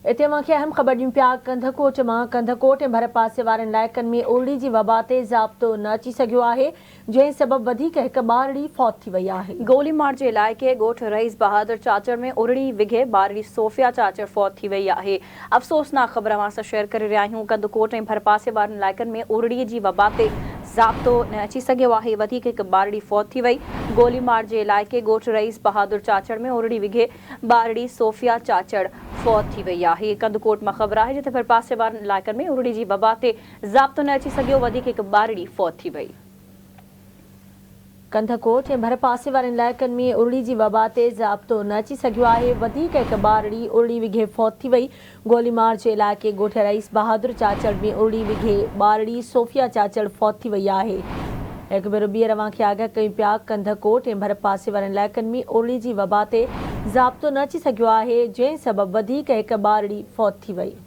اتي اوهان کي اهم خبر ڏيون پيا ڪنڌڪوٽ مان ڪنڌڪوٽ ۽ ڀرپاسي وارن علائقن ۾ ارڙي جي وبا تي ضابطو نه اچي سگهيو آهي جنهن سبب وڌيڪ هڪ ٻارڙي فوت ٿي وئي آهي. گوليمار جي علائقي ڳوٺ رئيس بهادر چاچڙ ۾ ارڙي وگهي ٻارڙي صوفيا چاچڙ فوت ٿي وئي آهي. افسوسناڪ خبر اوهان سان شيئر ڪري رهيا آهيون ڪنڌڪوٽ ۽ ڀرپاسي وارن علائقن ۾ ارڙي جي وبا تي ضابطو نه اچي سگهيو آهي وڌيڪ هڪ ٻارڙي فوت ٿي وئي. گوليمار جي علائقي ڳوٺ رئيس بهادر چاچڙ ۾ ارڙي وگهي ٻارڙي صوفيا چاچڙ فوت ٿي وئي آهي. ڪنڌڪوٽ مان خبر آهي جتي ڀرپاسي وارن علائقن ۾ ارڙي جي وبا تي ضابطو نه اچي سگهيو وڌيڪ هڪ ٻارڙي فوت ٿي وئي. ڪنڌڪوٽ ۽ ڀرپاسي وارن علائقن ۾ ارڙي جي وبا تي ضابطو نه اچي سگهيو آهي وڌيڪ هڪ ٻارڙي ارڙي وگهي فوت ٿي وئي. گوليمار جي علائقي ڳوٺ رئيس بهادر چاچڙ ۾ ارڙي وگهي ٻارڙي صوفيا چاچڙ فوت ٿي وئي آهي. هڪ ڀيرو ٻيهر اوهان کي آگاهه ڪيون پيا ڪنڌڪوٽ ۽ ڀرپاسي وارن علائقن ۾ ارڙي جي وبا تي ضابطو نه اچي سگهيو آهي جنهن سبب وڌيڪ هڪ ٻارڙي فوت ٿي وئي.